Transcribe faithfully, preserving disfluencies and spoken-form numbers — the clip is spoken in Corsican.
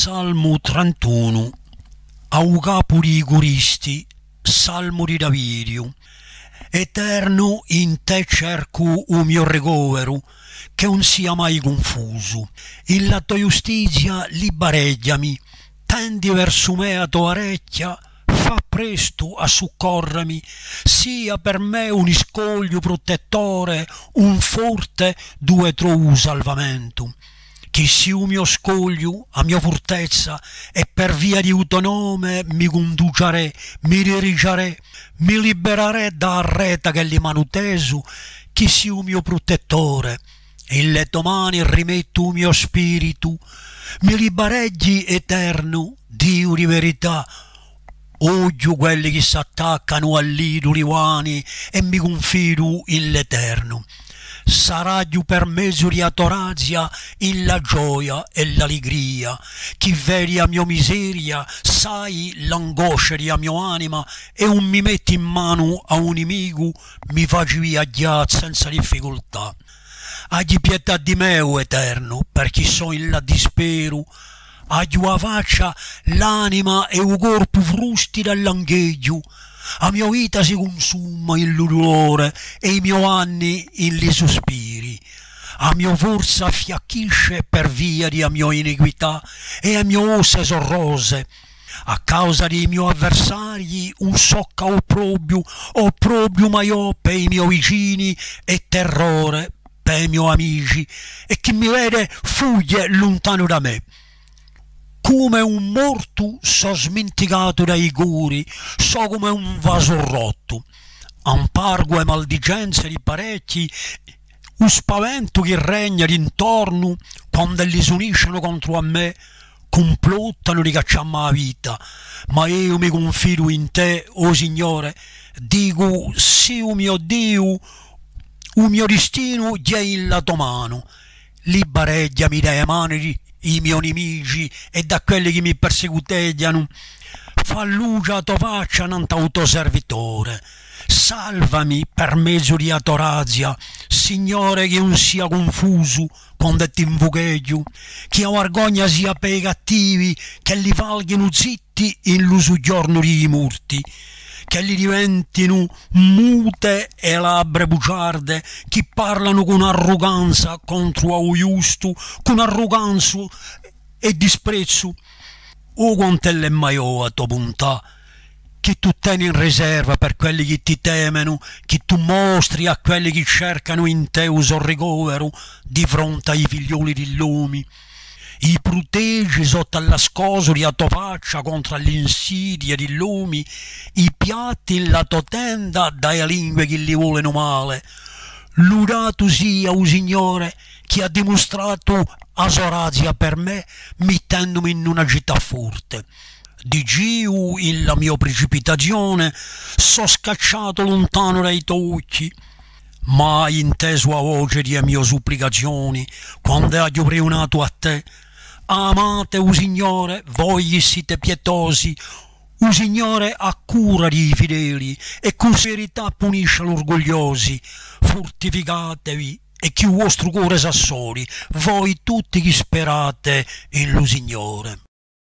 Salmu trentunu. À u capu di i curisti, salmu di Davidiu. Eternu, in tè cercu u mio ricoveru, ch'e ùn sia mai cunfusu. In la to ghjustizia libareghjami, tendi versu mè a to arechja, fà prestu à succorremi, sia per mè un iscogliu prutettore, un forte duve trovu salvamentu. Chì sì u mio scogliu, a mio furtezza, è per via di u to nome mi cunduciarè, mi dirigiarè, mi liberarè da a reta ch'elli m'anu tesu, chì sì u mio prutettore, è in le to mani rimettu u mio spiritu, mi libareghji, Eternu, Diu di verità, Oghju quelli chì s'attaccanu à l'iduli vani è mi cunfidu in l'Eternu. Saraghju per mezu di a to grazia in la gioia è l'aligria, chì vedi a mio miseria, sai l'angoscia di a mio anima è ùn mi metti in manu à u nimicu, mi faci viaghjà senza difficultà. Aghji pietà di mè, o Eternu, perchè sò in la disperu, aghju a faccia, l'anima è u corpu frusti da l'angheghju. A mio vita si cunsuma in lu dulore è i mio anni in li suspiri. A mio forza fiacchisce per via di a mio iniquità è e mio osse sò rose. A causa di i mio avversarii ùn sò cà opprobriu, opprobriu maiò pè i mio vicini è terrore pè i mio amici, è chì mi vede fughje luntanu da mè. Cum'è un mortu sò sminticatu da i cori, sò cum'è un vasu rottu. Ampargu e maldicenze di parechji, u spaventu chì regna d'intornu, quand'elli s'uniscenu contru à mè, cumplottanu di cacciammi a vita. Ma eiu mi cunfidu in tè, o Signore, dicu, sì u mio Diu, u mio distinu ghjè in la to manu. Libareghjami da e mani di i mio nimici è da quelli chì mi persecuteghjanu. Fà luce a to faccia nant'à u to servitore. Salvami per mezu di a to grazia, Signore, ch'e ùn sia cunfusu quand'e t'invucheghju, chì a vargogna sia pè i cattivi, ch'elli falghjinu zitti in lu sughjornu di i morti, ch'elli diventinu mute e labbre bugiarde, chì parlanu cun arruganza contru à u ghjustu, cun arruganza è disprezzu. Oh, quant'ella hè maiò a to buntà, chì tù teni in riserva per quelli chì ti temenu, chì tù mostri à quelli chì cercanu in tè u so ricoveru di fronte à i figlioli di l'omi. I prutegi sottu à l'ascosu di a to faccia contr'à l'insidia di l'omi, i piatti in la to tenda da e lingue chì li volenu male. Ludatu sia u Signore, chì hà dimustratu a so grazia per mè, mittendumi in una cità forte. Dicia eiu in la mio precipitazione, sò scacciatu luntanu da i to ochji, ma hai intesu a voce di e mio supplicazioni, quand'e aghju priunatu à tè. Amate u Signore, voi chì site pietosi, u Signore hà cura di i fideli, è cù severità punisce l'urgugliosi. Furtificatevi, è chì u vostru core s'assodi, voi tutti chì sperate in lu Signore.